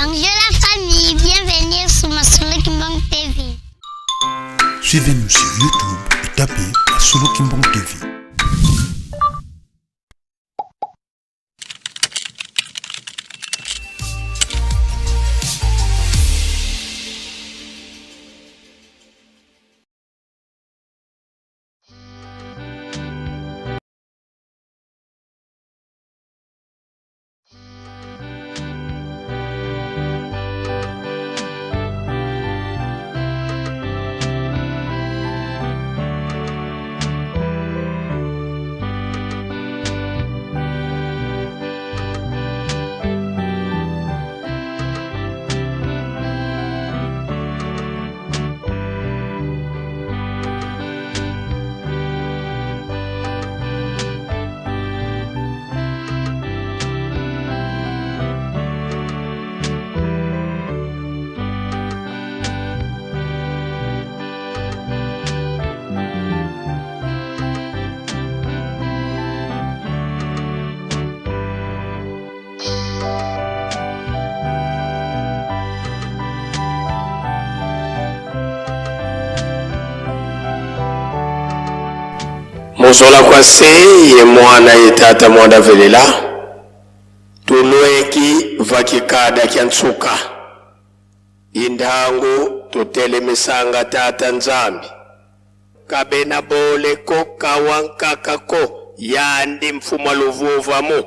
Bonjour la famille, bienvenue sur Masolo Kimbang TV. Suivez-nous sur YouTube et tapez Masolo Kimbang TV. Muzola kwa se ye mwana ye tata mwanda velela tulweki vakikada kya ntsuka indhangu tutelemisanga tata Nzambi kabena bole ko kawa nkaka ko yandi mfuma luvuvamu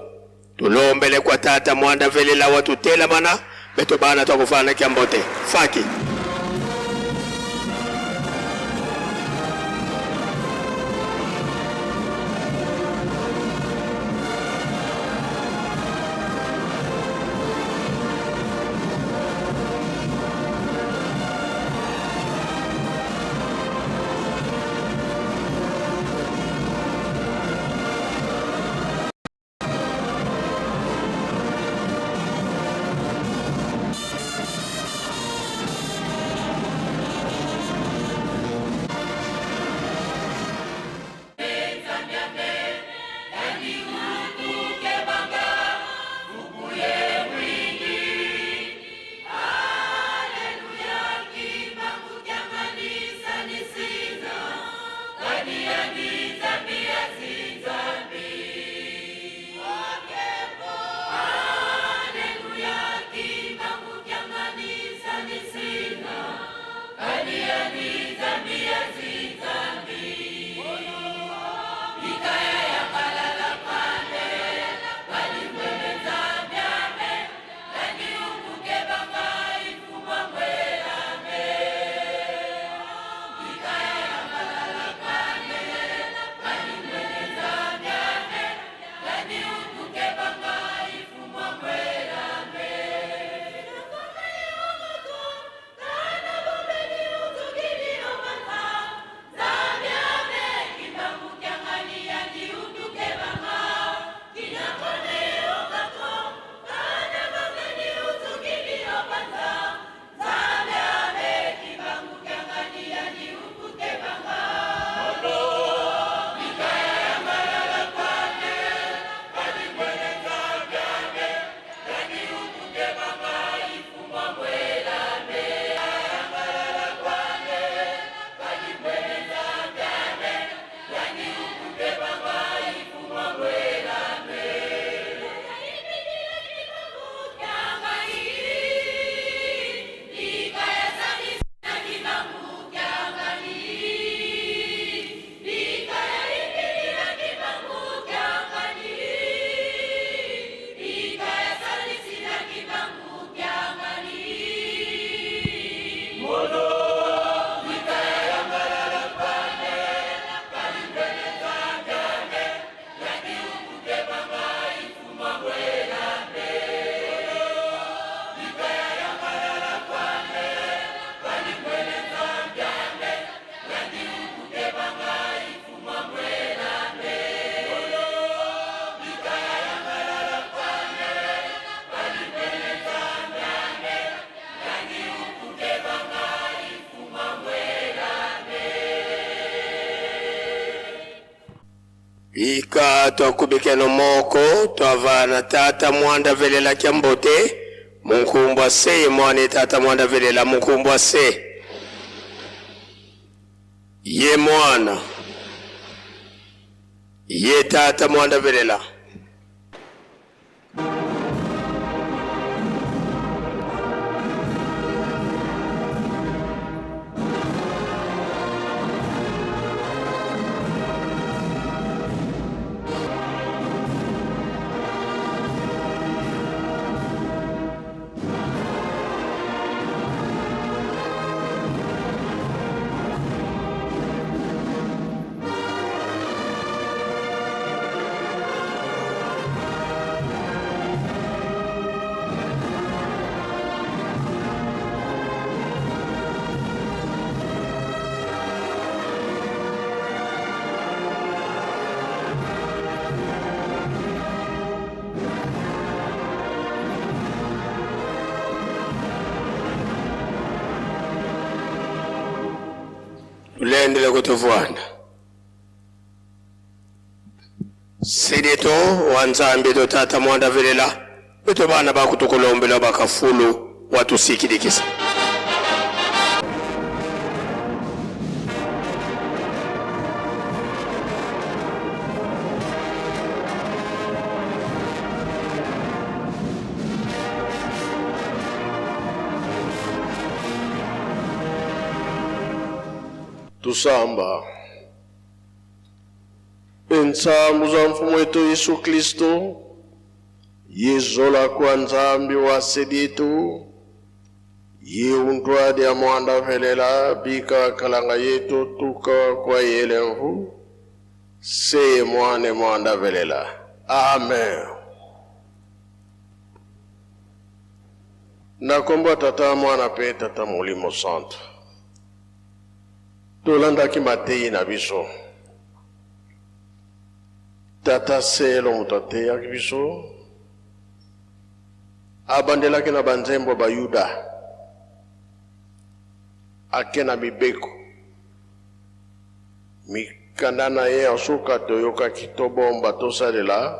tulombele kwa tata mwanda velela wa tutelamana beto bana twakufana kya mbote faki. Ika twakubikeno moko twavana tata mwanda velela kya mbote. Munkumbwa se ye mwana tata mwanda velela munkumbwa se ye mwana ye tata mwanda velela. Tulendele kutuvwanda Sidito wa Nzambi to tata mwanda velela beto bana bakutukulombela bakafulu watusikilikisa. Tusamba. Entsambu za mfumu wetu Yesu Kristo yizola kwa Nzambi wa seditu yiuntwa dia mwanda velela bika kalanga yetu tuka kwa yelemvu seye mwane mwanda velela. Amen. Na kombo tata mwana pe tata molimo santo. Tolandaki mateyi na biso. Tata Selo moto ateyaki biso, abandelaki na banzembo Bayuda, ake na mibeko. Mikanda na ye ya suka toyokaki tobomba tosalela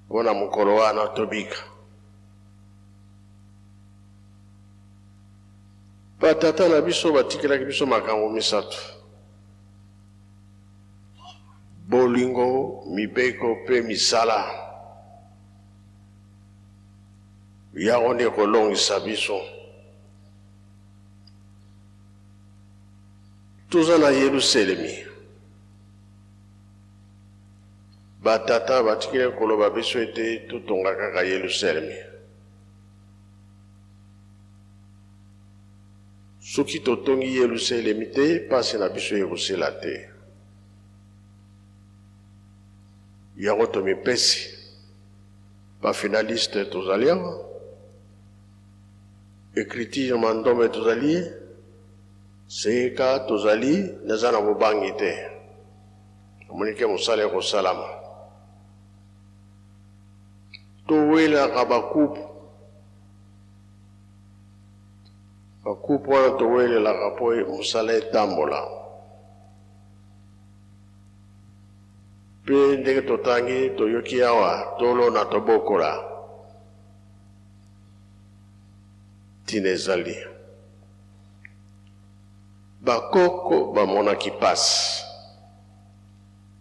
mpo na mokolo wana tobika. Batata na biso batikelaki biso makambo misato: bolingo, mibeko mpe misala. Yango nde ekolongisa biso. Toza na Yelusalemi. Batata batikeli koloba biso ete totonga kaka Yelusalemi. Soki totongi Yelusalemi te, pasi na biso ekosila te. Yango tomipesi. Ba finaliste tozali awa. Ecriture mandombe tozali. Seka tozali, naza na bobangi te. Omoni ke mosala ekosalama. Towelaka ba coupe. Ba coupe wana towelelaka po mosala etambola. Pe ndenge totangi toyoki awa tolona tobokola. Tina ezali. Bakoko bamonaki pasi.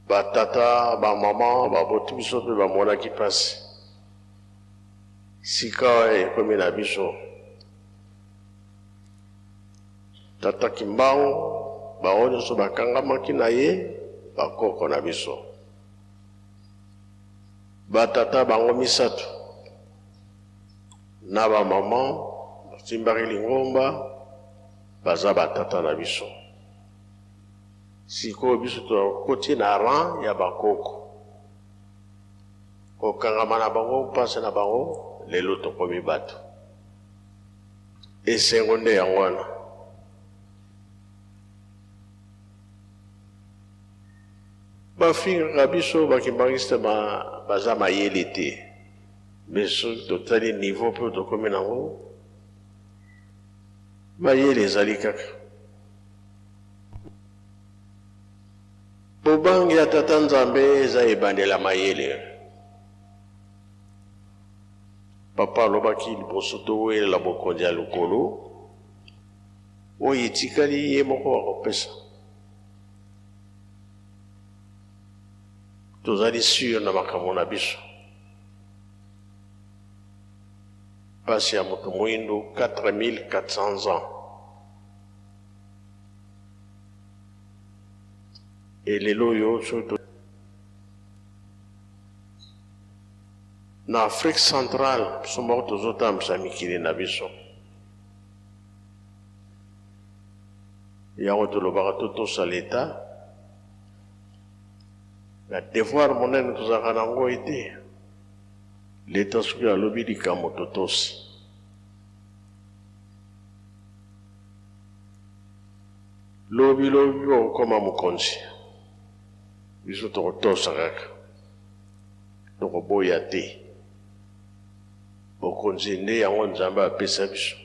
Batata, bamama baboti biso pe bamonaki pasi. Sikawa ekomi na biso. Tata Kimbangu, bango nyonso bakangamaki na ye, bakoko na biso. Batata bango misato na bamama basimbaki lingomba, baza batata na biso. Sikoyo biso tokoti na rang ya bakoko. Kokangama na bango, mpasi na bango, lelo tokomi bato. Esengo nde yango wana. Bafingaka biso ba kimbanguiste ba baza mayele te. Mais soki totali niveau pe tokomi nango, mayele ezali kaka. Bobangi ya Tata Nzambe eza ebandeli ya mayele. Papa alobaki liboso towelela bokonzi ya lokolo, oyo etikali ye moko akopesa. Tozali sur na makambo na biso. Pasi ya moto moindo 4400 ans. Et lelo oyo soki na Afrique centrale biso moko tozotambwisa mikili na biso. Yango tolobaka totosa l'Etat. Na devoir monene tozalaka na yango ete l'Etat soki alobi likambo totosi. Lobi lobi okokoma mokonzi, biso tokotosa kaka, tokoboya te. Bokonzi nde yango Nzambe apesa biso.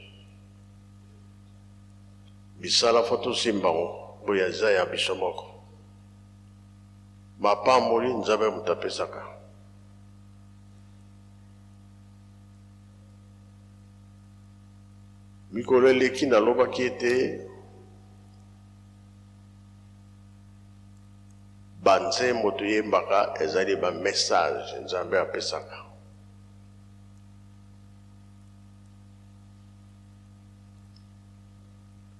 Misala fo tosimba yango, boye eza ya biso moko. Mapamboli Nzambe moto apesaka. Mikolo eleki nalobaki ete banzembo toyembaka ezali ba message Nzambe apesaka.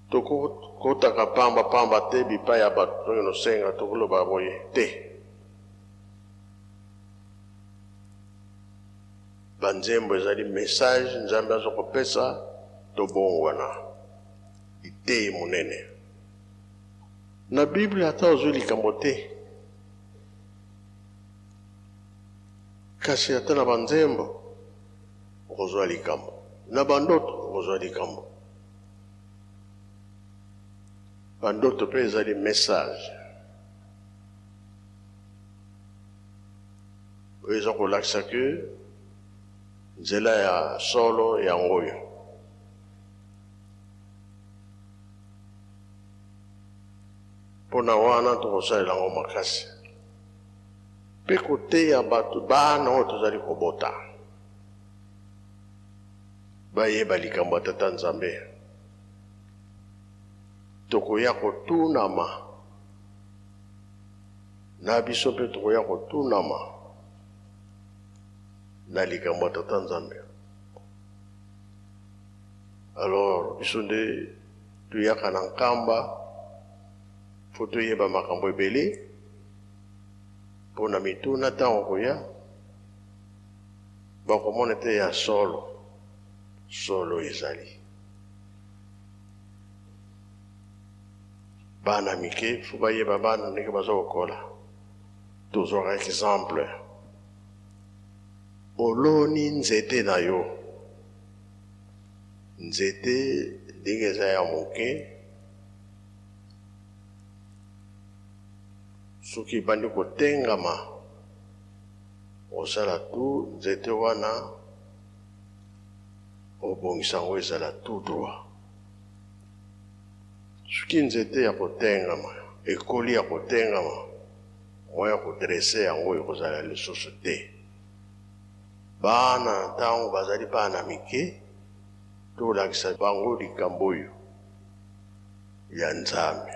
Tokotaka pamba pamba te bipai ya bato toke nosenga tokoloba boye te. Banzembo ezali message Nzambe azo kopesa tobongwana. Liteyi monene. Na Bible ata ozwi likambo te, kasi ata na banzembo okozwa likambo, na bandoto okozwa likambo. Bandoto mpe ezali message oyo eza kolakisa ke nzela ya solo yango oyo. Mpo na wana tokosalela yango makasi mpe koteya bato, bana oyo tozali kobota, bayeba likambo ya Tata Nzambe. Tokoya kotunama na biso mpe tokoya kotunama na likambo ya Tata Nzambe. Alors biso nde toyaka na Nkamba mpo toyeba makambo ebele mpo na mituna ntango koya bakomona ete ya solo solo ezali. Bana mike fo bayeba bana ndenge baza kokola. Tozwaka exemple, oloni nzete na yo, nzete ndenge eza ya moke, soki ebandi kotengama, osala tu nzete wana obongisa yango ezala tout droit. Soki nzete ya kotengama ekoli ya kotengama, moyen ya kodresse yango ekozala lisusu te. Bana ntango bazali bana mike, tolakisa bango likambo oyo ya Nzambe.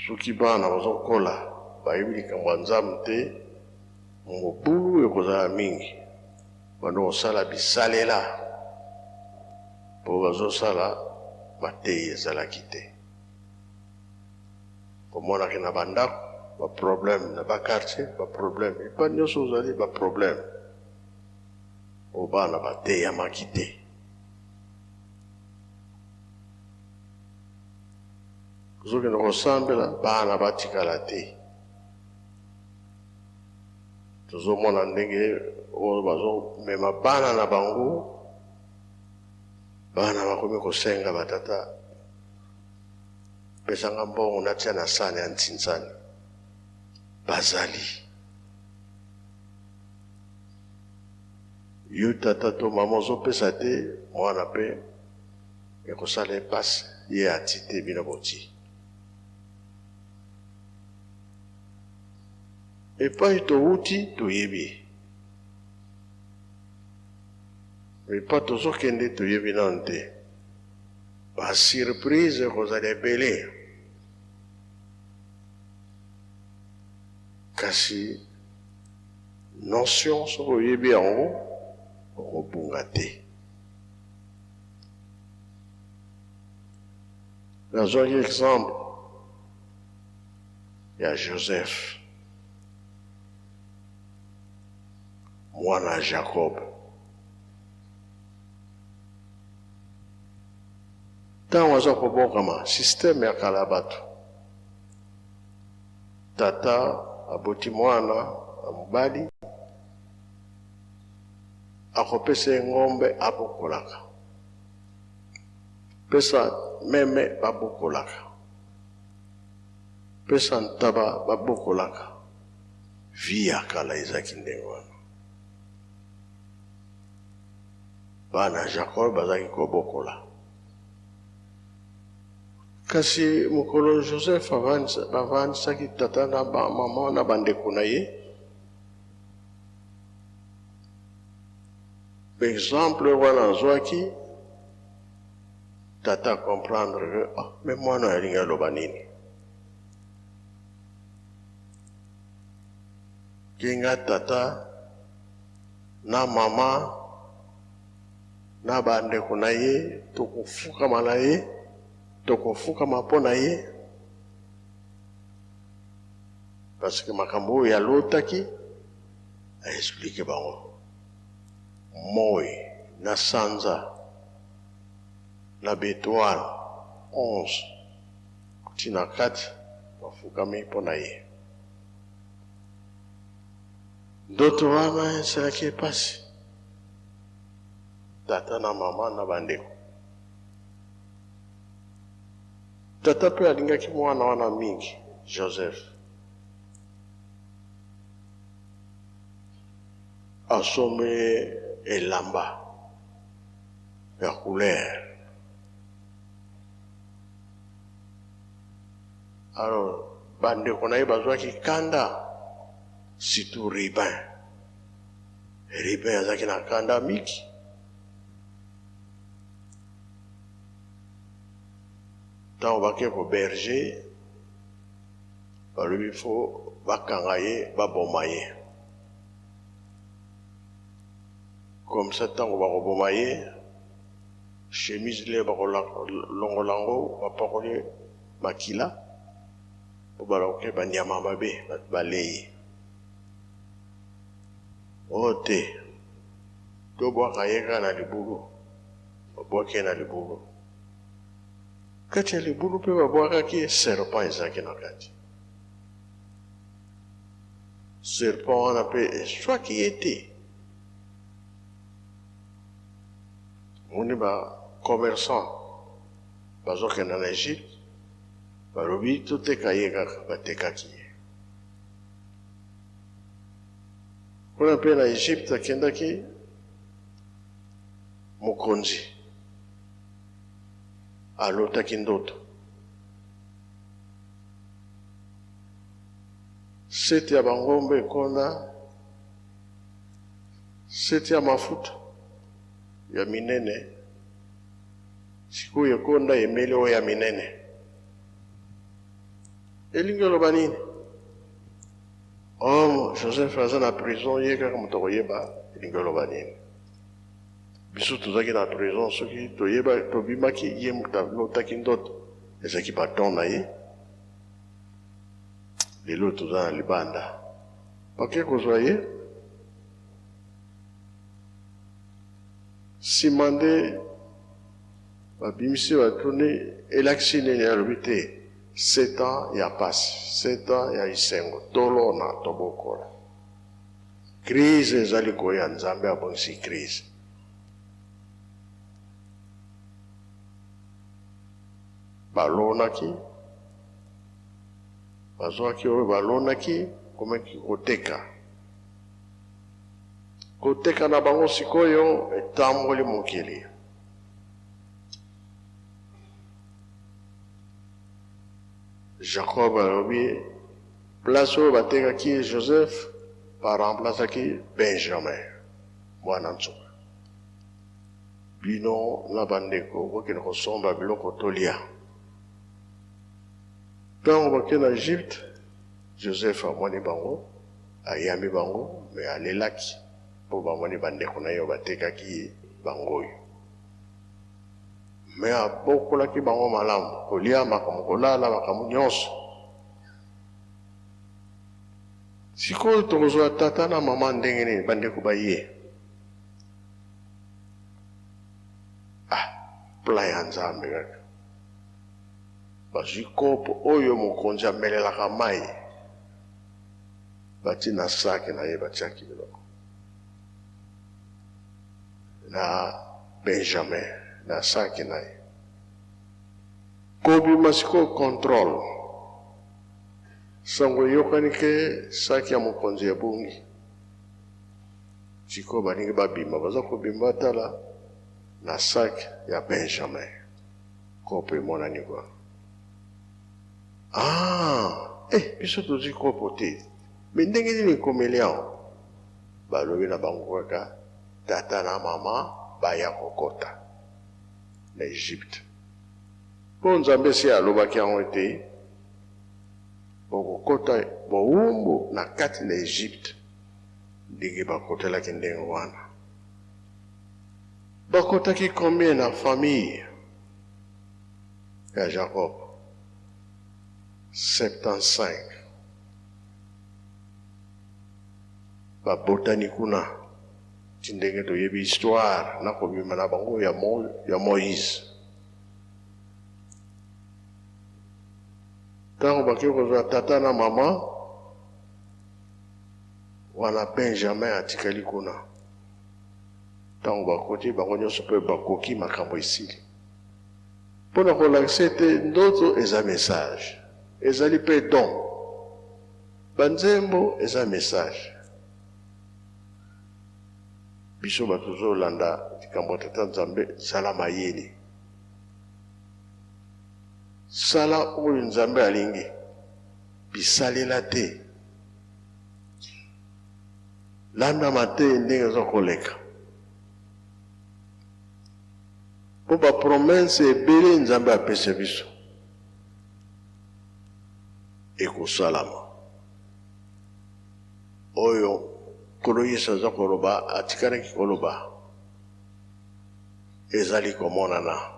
Soki bana bazokola bayebi likambo ya Nzambe te, mobulu ekozala mingi. Bando kosala bisalela po bazosala mateyi ezalaki te. Omonaki na bandako ba problème, na ba quartier ba problème, epai nyonso ozali ba problème. Po bana bateyamaki te. Ozokende kosambela, bana batikala te. Tozomona ndenge oyo bazomema bana na bango, bana bakomi kosenga batata, pesanga mbongo natia na sani ya ntinsani. Bazali yo tata to mama ozopesa te, mwana pe ekosala ye pasi, ye ati te, bino boti. Epai towuti toyebi. Mais pa tozokende toyebi nanu te. Ba surprise ekozala ebele. Kasi notion soki oyebi yango okobunga te. Nazwaki exemple ya Joseph mwana ya Jacob. Ntango aza kobokama, système ya kala ya bato, tata aboti mwana ya mobali, akopesa ye ngombe abokolaka, pesa meme babokolaka, pesa ntaba babokolaka. Vie ya kala ezalaki ndenge wana. Bana ya Jacob bazalaki kobokola. Kasi mokolo Joseph bavandisaki tata na ba mama na bandeko na ye, exemple wana azwaki, tata comprendre que ah, mais mwana oyo alingi aloba nini? Ke nga tata na mama na bandeko na ye tokofukama na ye, tokofukama mpo na ye, parce que makambo oyo alotaki aexpliquer bango. Moi na sanza na b'étoiles 11 ntina kati bafukami mpo na ye. Ndoto wana esalaki epasi tata na mama na bandeko. Tata mpe alingaki mwana wana mingi, Joseph. Asombi elamba ya couleur. Alors bandeko na ye bazwaki kanda, surtout Ruben. Ruben azalaki na kanda mingi. Ntango bake ko berger, balobi fo bakanga ye, baboma ye. Comme ça ntango bakoboma ye, chemise le bakolongola yango, bapakoli makila mpo baloke banyama mabe bato balei. Oyo te, tobwaka ye kaka na libulu. Babwaki ye na libulu. Kati ya libulu mpe babwakaki ye, serpent ezalaki na kati. Serpent wana mpe eswaki ye te. Moni ba commerçant bazokenda na Egypte, balobi toteka ye kaka, batekaki ye. Kuna mpe na Egypte akendaki mokonzi alotaki ndoto. Sete ya bangombe ekonda, sete ya mafuta ya minene sikoyo ekonda emeli oyo ya minene. Elingi oloba nini? Oh, Joseph aza na prison, ye kaka moto akoyeba elingi oloba nini. Biso tozalaki na prison, soki toyeba tobimaki, ye moto alotaki ndoto, ezalaki baton na ye. Lelo toza na libanda, bake kozwa ye. Nsima nde babimisi, batuni elakisi nini, alobi te 7 ans ya pasi, 7 ans ya esengo, tolona tobokola. Crise ezali koya, Nzambe abongisi crise. Balonaki, bazwaki oyo balonaki, komaki koteka. Koteka na bango sikoyo etamboli mokili. Jacob alobi place oyo batekaki Joseph, baremplaçaki Benjamin mwana nsuka. Bino na bandeko bokende kosomba biloko tolia. Ntango bakei na Egypte, Joseph amoni bango, ayambi bango, me alelaki mpo bamoni bandeko na ye oyo batekaki ye bango oyo. Me abokolaki bango malamu, kolia, makambo kolala, makambo nyonso. Sikoyo tokozwa tata na mama ndenge nini? Bandeko baye. Ah, plan ya Nzambe kaka. Bazwi kopo oyo mokonzi amelelaka mai, bati na saki na ye, batiaki biloko na Benjamin na saki na ye. Kobima sikoyo controle, sango eyokani ke saki ya mokonzi ebungi. Sikoyo balingi babima, baza kobima batala na sac ya Benjamin, kopo emonani kuna. Ah, eh, biso tozwi kopo te, me ndenge nini ekomeli yango? Balobi na bango kaka tata na mama baya kokota na Egypte, mpo Nzambe esi alobaki yango ete bokokota bowumbu na kati na Egypte. Ndenge bakotelaki ndenge wana. Bakotaki combien na famille ya Jacob? 75. Babotani kuna ti ndenge toyebi histoire na kobima na bango ya, Mo, ya Moïse. Ntango bakei kozwa tata na mama Wana Benjamin atikali kuna. Ntango bakoti, bango nyonso mpe bakoki, makambo esili. Mpo na kolakisa ete ndoto eza message, ezali mpe don. Banzembo eza message. Biso bato tozolanda likambo ya Tata Nzambe, zala mayele. Sala oyo Nzambe alingi, bisalela te. Landa mateyi ndenge eza koleka po ba promesse ebele Nzambe apesa biso ekosalama. Oyo Nkolo Yesu aza koloba atikalaki koloba ezali komonana.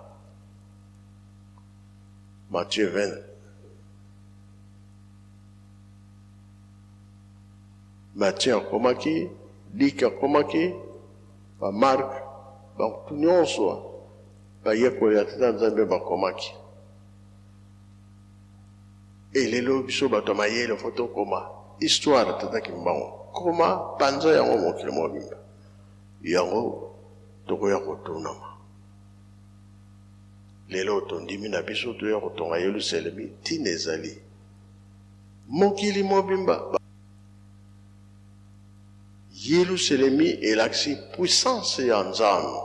Matthieu 20 Matthieu akomaki, Luc akomaki, ba Marc, bato nyonso bayekoli ya Tata Nzambe bakomaki. E lelo biso bato ya mayele fo tokoma histoire ya Tata Kimbangu, koma panza yango mokili mobimba, yango tokoya kotunama. Lelo tondimi na biso toya kotonga Yelusalemi, ntina ezali Mokili mobimba ba. Yeluselemi elakisi puissance ya Nzambe.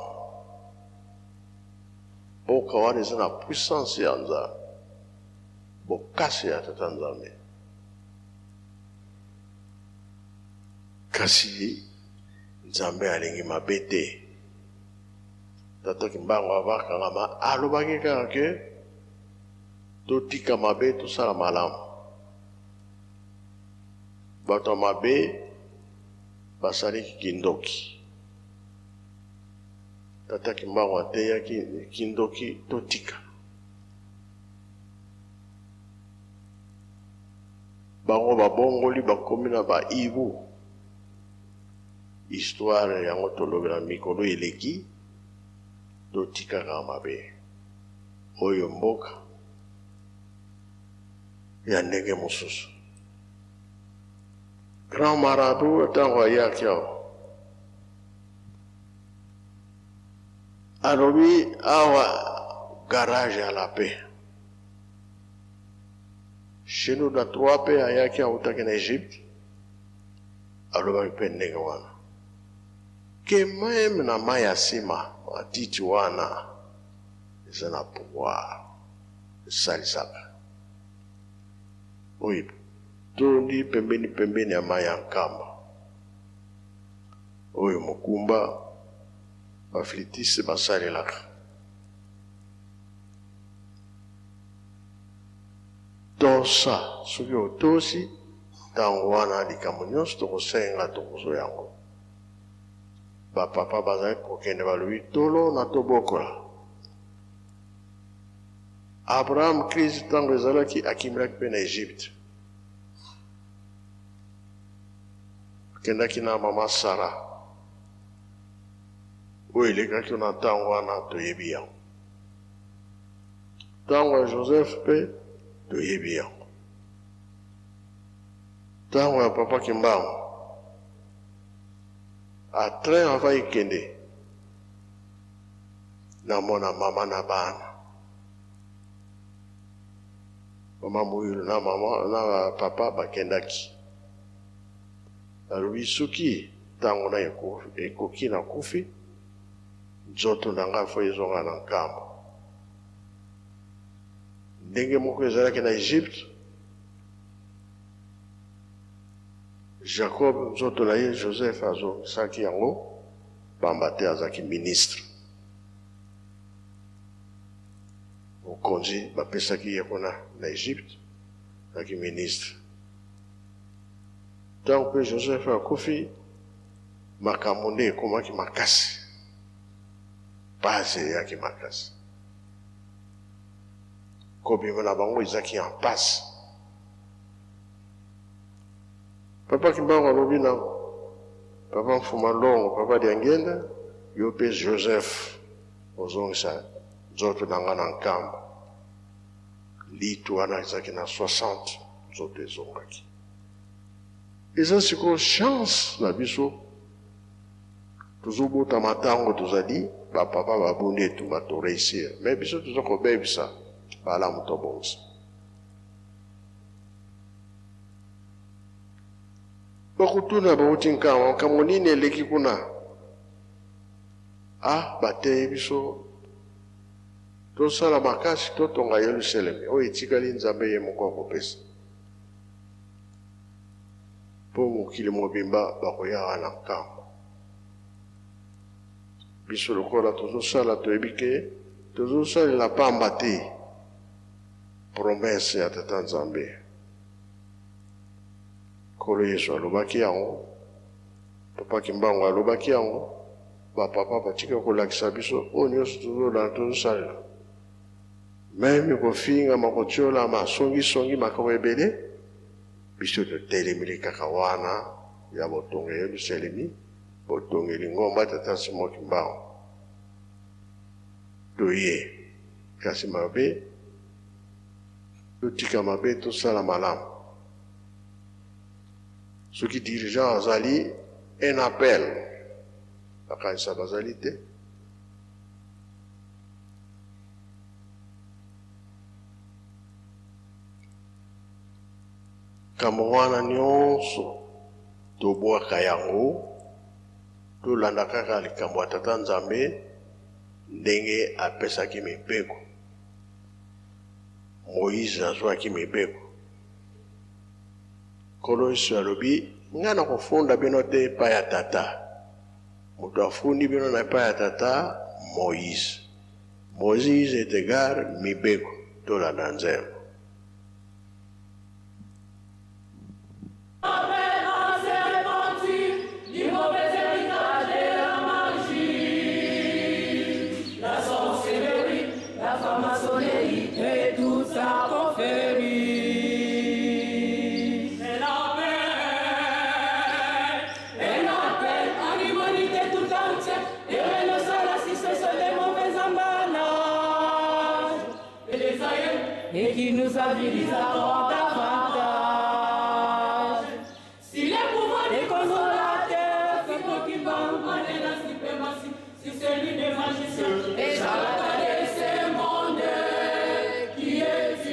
Mboka wana eza na puissance ya Nzambe, bokasi ya Tata Nzambe. Kasi Nzambe alingi mabe te. Tata Kimbangu avakangama alobaki kaka ke Totika mabe tosala malamu. Bato ya mabe basaliki kindoki. Tata Kimbangu ateyaki kindoki totika. Bango babongoli bakomi na ba ibu. Histoire yango tolobela mikolo eleki totikaka mabe. Oyo mboka ya ndenge mosusu. Grand marabout ntango ayaki awa alobi awa garage ya la paix chez nous na 3 mpe ayaki awutaki na Egypte alobaki mpe ndenge wana ke meme na mai ya nsima matiti wana eza na pouvoir esalisaka oyo etondi pembeni pembeni ya mai ya Nkamba oyo mokumba. Ba flûtistes basalelaka. Tosa, soki otosi, ntango wana likambo nyonso tokosenga tokozwa yango. Ba papa bazali kokende balobi tolona tobokola. Abraham crise ntango ezalaki akimelaki mpe na Egypte. Akendaki na mama Sarah. Oyo elekaki na ntango wana toyebi yango. Ntango ya Joseph mpe toyebi yango. Ntango ya papa Kimbangu a train avant ekende namona mama na bana mama Muyulu na mama na papa bakendaki. Nalobi soki ntango na ekoki nakufi, nzoto na ngai fo ezonga na nkambo. Ndenge moko ezalaki na Egypte, Jacob nzoto na ye Joseph azongisaki yango pamba te azalaki ministre. Mokonzi bapesaki ye kuna na Egypte, azalaki ministre. Ntango mpe Joseph akufi, makambo nde ekomaki makasi, pasi eyaki makasi, kobima na bango ezaki en pasi. Papa Kimbangu alobi na Papa Mfuma Longo, Papa Diangienda, yo mpe Joseph ozongisa nzoto na nga na nkamba. Litu wana ezalaki na 60, nzoto ezongaki. Eza sikoyo chance na biso tozobotama ntango tozali bapapa babundi etumba to réussir, mais biso toza kobebisa malamu tobongisa. Bakotuna bauti nkamba, makambo nini eleki kuna? Ah, bateyi biso tosala makasi totonga Yelusalemi oyo etikali Nzambe ye moko akopesa. Mpo mokili mobimba bakoyaka na nkambo. Biso lokola tozosala toyebi ke tozosalela pamba te promesse ya Tata Nzambe. Nkolo Yesu alobaki yango, Papa Kimbangu alobaki yango, ba papa batika kolakisa biso oyo nyonso tozolanda tozosalela. Meme kofingama, kotiolama, songisongi, makambo ebele, biso totelemeli kaka wana ya botonga Yelusalemi, botongeli ngomba Tata Simon Kimbangu. Toye kasi mabe, totika mabe, tosala malamu. Soki dirigeant azali un appel, bakanisa bazali te. Kambo wana nyonso tobwaka yango, tolanda kaka likambo ya Tata Nzambe ndenge apesaki mibeko. Moïse azwaki mibeko. Nkolo Yesu alobi, ngai nakofunda bino te epai ya Tata. Moto afundi bino na epai ya Tata, Moïse. Moïse est égal mibeko, tolanda nzembo. Et qui nous avilise à grand avantage. Si les pouvoirs des consolateurs, si Kimbangu en est la suprématie, si celui des magiciens et charlatans de ce monde qui est-il?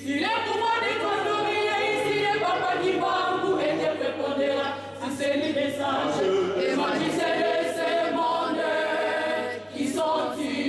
Si les pouvoirs des consolateurs, ici les papas Kimbangu étaient prépondérants, si celui des sages et magiciens de ce monde qui sont-ils?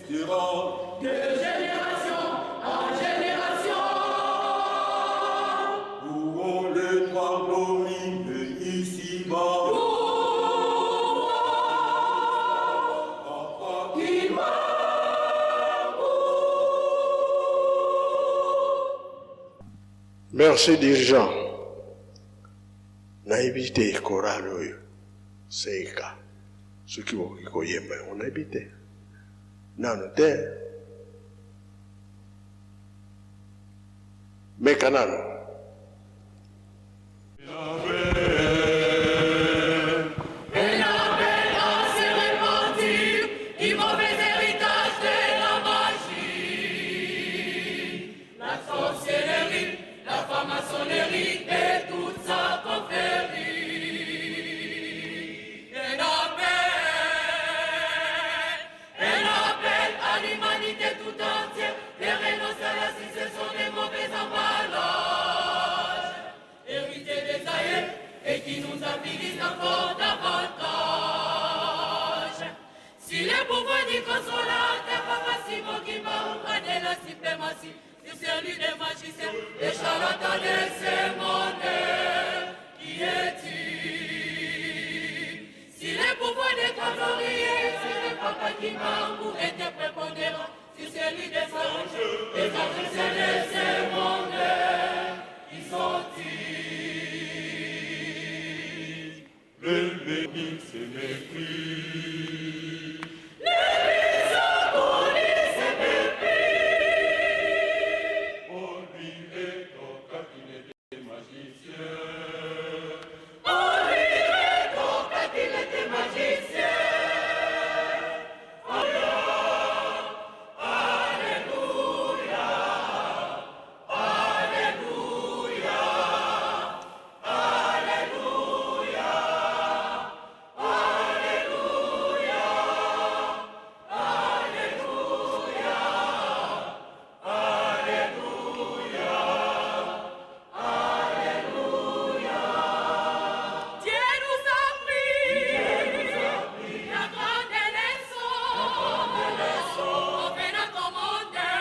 subsistera. De génération en génération. Louons le toi glorieux ici-bas. Merci dirigeant. Nayebi te chorale oyo seka soki bokoki koyemba yango nayebi te nano te meka nano. Et la paix à se repentir du mauvais héritage de la magie. La sorcellerie, la franc-maçonnerie et toute sa confrérie. Et la paix, un appel à l'humanité tout entière, de renoncer à la succession des mauvais emballages, hérités des aïeux et qui nous avilissent encore davantage. Si le pouvoir du consolateur, Papa Simon Kimbangu de la suprématie, si celui des magiciens, des charlatans de ce monde, qui est-il? Si le pouvoir des glorieux, si le Papa Kimbangu était prépondérant, si celui des anges, des anges de ce monde, qui sont-ils? Le mépris, c'est mépris. On lui rétorqua qu'il était magicien. On lui rétorqua qu'il était magicien. Alléluia, Alléluia, Alléluia, Alléluia, Alléluia, Alléluia, Alléluia. Dieu nous a pris la grande leçon, en venant commander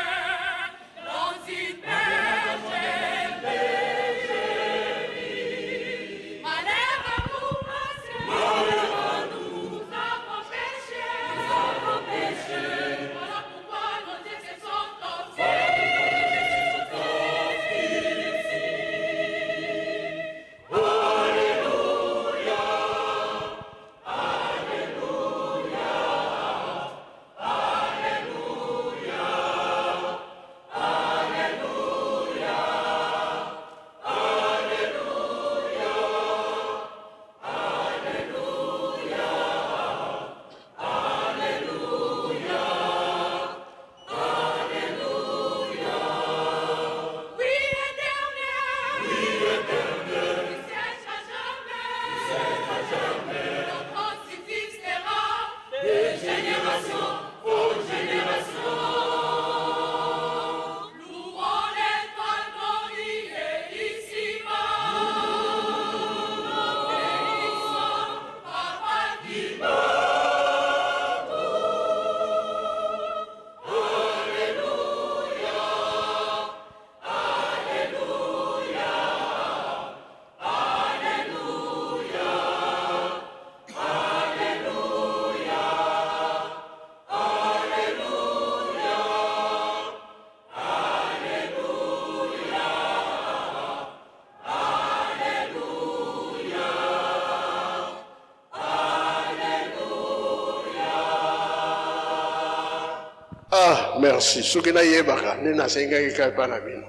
dans une bergerie. Malheur à nous parce que nous avons péché, nous avons péché. Voilà pourquoi nos dieux se sont enfuis. Alléluia, Alléluia, Alléluia, Alléluia, Alléluia, Alléluia, Alléluia, Alléluia. Oui, éternel, oui, éternel, tu sièges à jamais, tu sièges à jamais. Ton trône subsistera de génération en génération. Louons l'étoile glorieuse ici-bas, bénissons Papa Kimbangu. Alléluia, Alléluia, Alléluia, Alléluia, Alléluia, Alléluia, Alléluia, Alléluia. Ah, merci. Soki nayebaka nde nasengaki kaka epai na bino.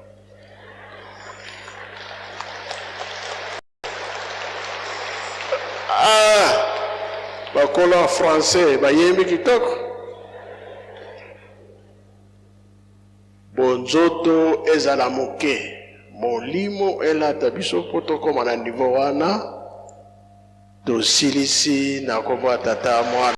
Ah, bakolo ya français bayembi kitoko. Bonzoto ezala moke, molimo elata biso mpo tokóma na niveau wana. Tosilisi na kombo ya Tata, Mwana.